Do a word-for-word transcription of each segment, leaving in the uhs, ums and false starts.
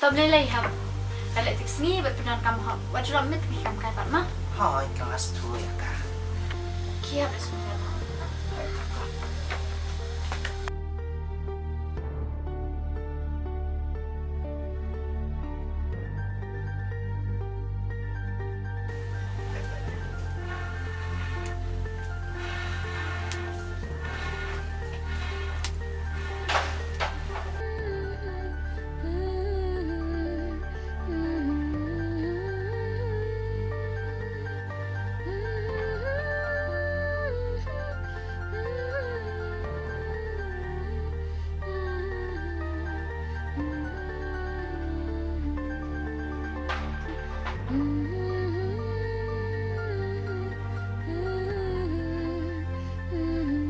Kam lei lei hap. Ka leh tip sngi bad pyndonkam hap. Wat shu lap miet ki kam kai pat ma. Hooid, ka ngas tu ïa ka. Ki hap leh sngi hap.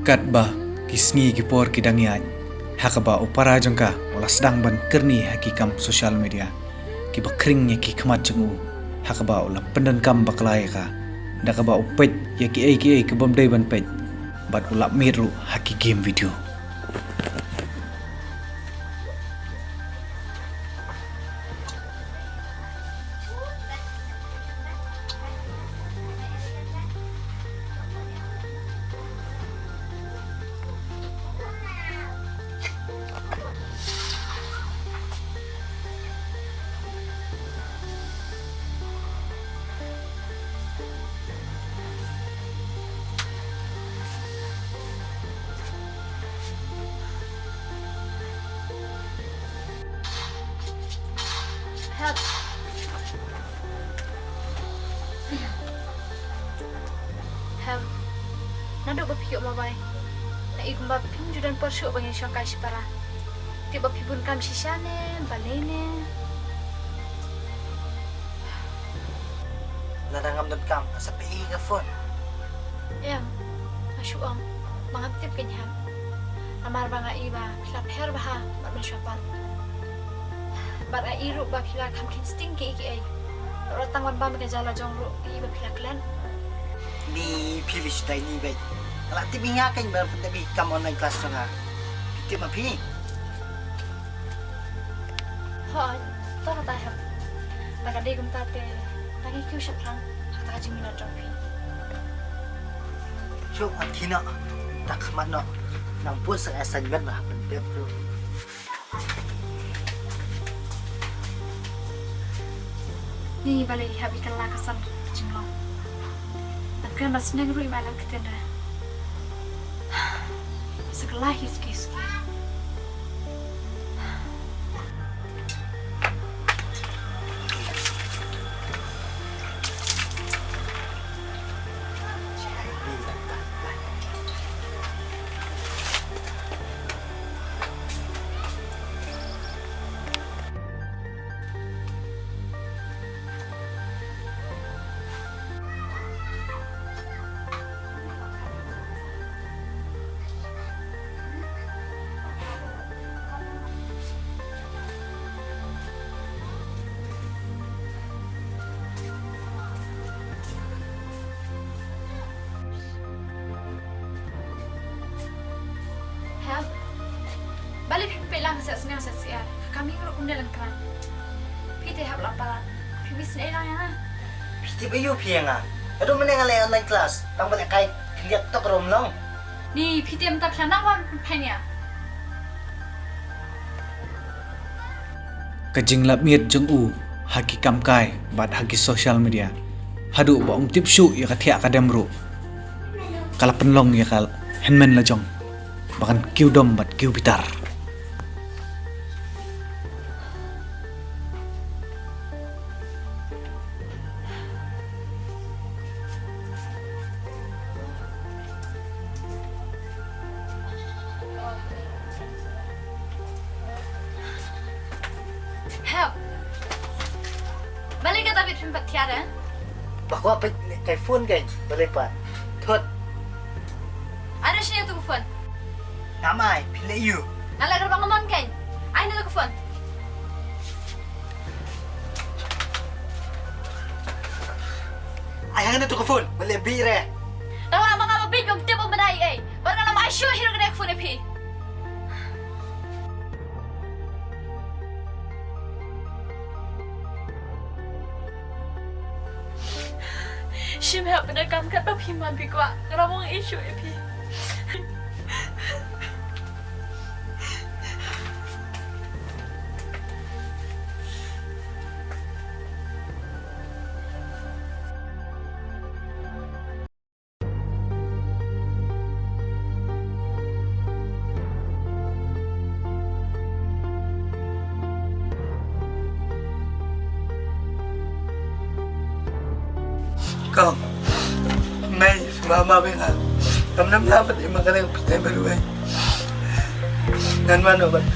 Katba ki sngi ki por ki dang ïaid, ha kaba u para jong ka u la sdang ban kyrni ha ki kam social media, kiba khring ïa ki khmat jong u, ha kaba u la pyndonkam bakla ïa ka, da kaba u peit ïa kiei kiei ki bym dei ban peit, bad u lap miet ruh ha ki game video. Help. Help. Naduh ba phi ïoh mobile, nga i kumba phim ju don por shuh ba ngin shong kai shipara. Tip ba phi bun kam shisha ne, balei ne? Lada ngam donkam, nga sa pynïoh ïa ka phone. Em, nga shu ong ba ngam tip kein hep. Namar ba nga i ba phi la pher bha bad mynshuwa pat. Bad nga i ruh ba phi la kham kheiñ sting kiei kiei. Bad tang ban bam ka jaka la jong ruh nga i ba phi la klet. Ni phi, phi shu dei ni beit. Nga la tip ïa nga kein ba phi dei phi kam online class jong nga. Phi tip ma phi? Hooid, to kata hep. Lada dei kumta te, tang ïa kiew shaphrang ha kata ka jingminot jong phi. Shu wan kine, ta khmat noh. Nang bun sa assignment ba pyndep tu. Ni balei hap i kylla ka san jinglong. Nang kren ba sneng ruh i ba la ktien da. Sa kylla hi ski ski. Help. Balei phi peit lang ka sep snem sep syiar. Ka kam ïing ruh kam dei lang kren. Phi te hap la palat. Phi mih sngewsih lang ïa nga. Phi tip aïu phi ïa nga. Haduh mynne nga leh online class. Tang ba leh kai khyndiat tok ruh ym long. Ni phi te mynta phi la nang wan pynphai ïa. Ka jinglap miet jong u ha ki kam kai bad ha ki social media, haduh ba um tip shuh ïa ka thiah ka dem ruh, ka la pynlong ïa ka hynmen la jong ba kan kiew dom bad kiew bitar. Help. Balei kata bit phim pat thiah eh? Ba kwah peit kai phone kein, balei pat. Thut. Ai na shane tu ka phone. Ngam ai, phi leh aïu? Nga leh kaba nga mon kein. Ai na tu ka phone. Ai hangne tu ka phone, ba leh bit re. Nga ong ba nga ba bit, bym tip, bym bynta ei ei. Bad nga lam ai shuh hi ruh kane ka phone ïa phi. Shim hep bad da kam katba phi man phi kwah. Nga ruh nga ïeit shuh ïa phi. Kong, mei, mama benga. Kam nam la bat ima kane pete berwe. Ngan mano bat.